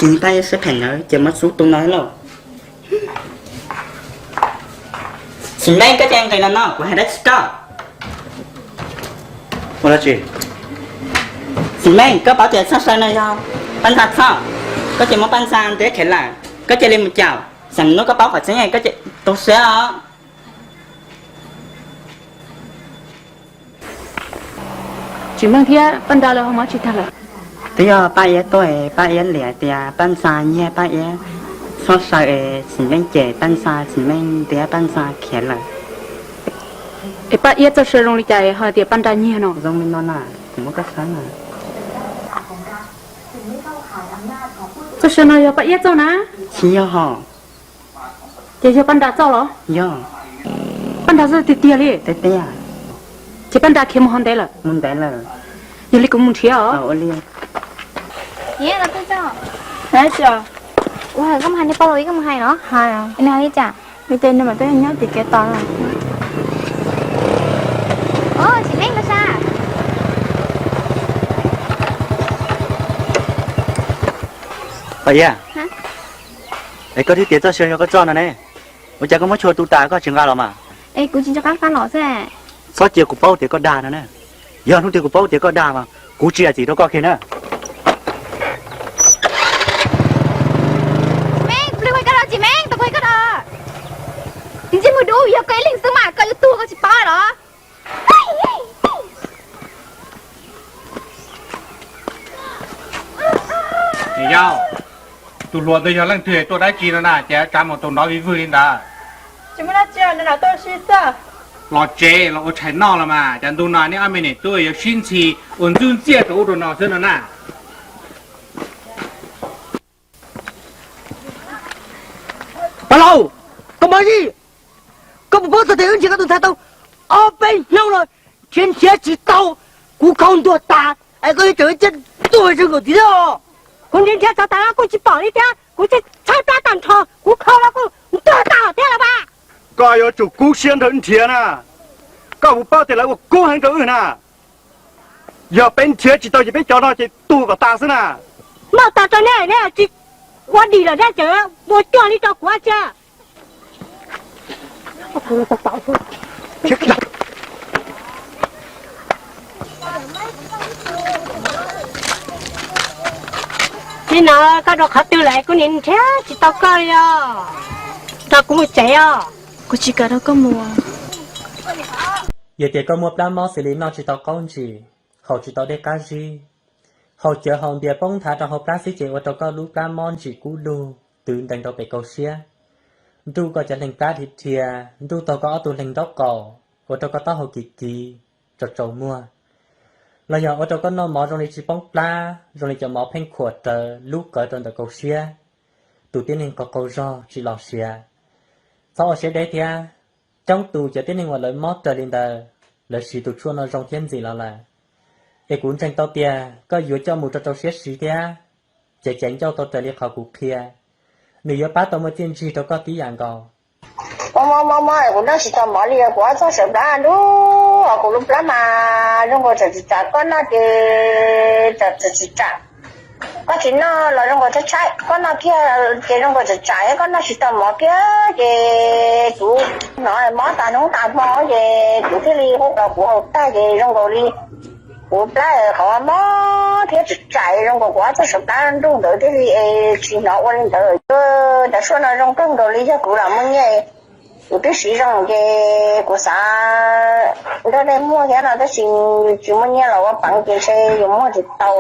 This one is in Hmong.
Paj Iab siab phem nawb, ces muab xub tu no lauj. Txiv Meej, koj cia li nqis los no, kuv hais dab tsi koj. Ua dab tsi? Txiv Meej, koj paub tias txoj saw no yog Paj Ntxa txhoj, koj cia li muab Paj Ntxa ntiab khiav lawm, koj cia li mus caum. Xam hnub koj paub qhov tseeb, koj cia li tu siab os. Txiv Meej thiab Paj Nra lawv ho mus tsis tag lawm? Twb yog Paj Iab tuaj, Paj Iab liam tias Paj Ntxa nyiag Paj Iab txoj saw es Txiv Meej cem Paj Ntxa, Txiv Meej ntiab Paj Ntxa khiav lawm. Es Paj Iab txoj saw zoo li cas ho tias Paj Nra nyiag no? Zoo li no na, kuv muab koj saib na. Txoj saw no yog Paj Iab txoj na? Tsis yog hos. Ces yog Paj Nra txoj los? Yog. Paj Nra txoj tiag tiag li? Tiag tiag. Ces Paj Nra khiav mus ho ntev lawm? Mus ntev lawm. Yog li kuv mus nrhiav os. Ua li. Ua, koj mus hais niag Paj Laus ib, koj mus hais no. Hais. Nws hais li cas? Nws tias nws mam tuaj nyob tim kev tos no. Tsis meej los sas. Paj Iab, es koj twb tias txoj saw yog koj txoj no ne, ua cas koj muab tshua tu tas koj tsis nqa los mas? Es kuv tsis nco qab nqa los xwb. Txhob cia kuv paub tias koj dag no na. Yog hnub twg kuv paub tias koj dag mas kuv tsis zam txim rau koj kiag na. Meej, plig kuv hais koj los tsis meej, tau kuv hais koj los. Tus ntsej muag dub, yog koj ib leeg xwb mas koj yuav tuag koj tsis paub los? Yau, tus hluas ntawd yog leej twg, tuaj dab tsi no na, ces tsav mus tus nrov vij vwg li ntawd? Tsis muaj dab tsi, nws tuaj ua si xwb. Los tsev los ua tshais noj los mas, cas ntu no nej ob me niam tub yuav sib ntxhi ua ntxub ntxiaj rau ub rau no xwb no na. Paj Laus, koj mus ib, koj puas paub txog tias wb nrhiav koj tus ntxhais tau ob peb hnub lawm, nrhiav nrhiav tsis tau, kuv khaus ntuag tas, es koj yuav tsum cia tuag zoo nkaus thiab. Kuv nrhiav nrhiav tsis tau los kuj tsis pom li thiab, kuv tsis tshaib plab tag nrho, kuv khaus los kuj ntuag tas thiab los mas. Koj yuav tsum kub siab nrog wb nrhiav na, koj puas paub tias lawv ua kub heev rau wb na. Yog peb nrhiav tsis tau ces peb cov no ces tuag kom tas xwb na. Noj tas rau nej, nej tsis ua dim lawm, nej tseem ua cuag li rau kuv ua sia. Li no koj rau qhov twg lawm, kuv nim nrhiav tsis tau koj li os. Nrog kuv mus tsev os. Kuv tsis kam rau koj mus. Yog tias koj muaj plab mob xws li noj tsis tau qaub ntsis, haus tsis tau dej qab zib, haus cawv haus npias poob nthav rau hauv plab xwb ces ua rau koj lub plab mob ntsim kub lug twv ntees rau pem kaum siab, nruj koj cov leeg plab dhia dhia, nruj taug koj ob tug leeg nraub qaum, ua rau koj taub hau kiv kiv, tsaus tsaus muag. Los yog ua rau koj noj mov zoo li tsis poob plab, zoo li cov mov pheej khuam rawv lub qawv rau ntawm kaum siab, tus tib neeg qaug qaug zog tsis los siav. Txhob ua siab deb thiab. Coob tus cov tib neeg uas lawv mob raws li ntawd, lawv siv tus tshuaj no zoo thiab ntxim los lawm. Es kuv ntseeg tau tias koj yuav coj mus rau rau siab siv thiab, ces caiv ncauj tau raws li qhov kuv qhia, nws yuav pab tau muaj txiaj ntsig rau koj tib yam nkaus. Mob mob mob, kuv noj tsis tau mov li, kuv ob txoj saw plab nruj, kuv lub plab mas zoo nkaus tsam tsis tsam, koj noj ces tsam tsis tsam. Koj tsis noj los zoo nkaus tshaib tshaib, koj noj kiag ces zoo nkaus tsam tsam, koj noj tsis tau mov kiag ces kuv hnov mob tas hnub tas hmo ces kuv thiaj li hu los kuv haus tag ces zoo nkaus li kuv plab qhov mob thiab tsam tsam zoo nkaus kuv ob txoj saw plab nruj ntawd thiaj li tsis hnov ua li ntawd. Cov suab no zoo kawg nkaus li, yog kuv los muaj nyiaj, kuv twb siv zoo ces kuv xav nrog nej muag thiab no, tab sis tsis muaj nyiaj los ua peev ces ntshe yuav muag tsis tau.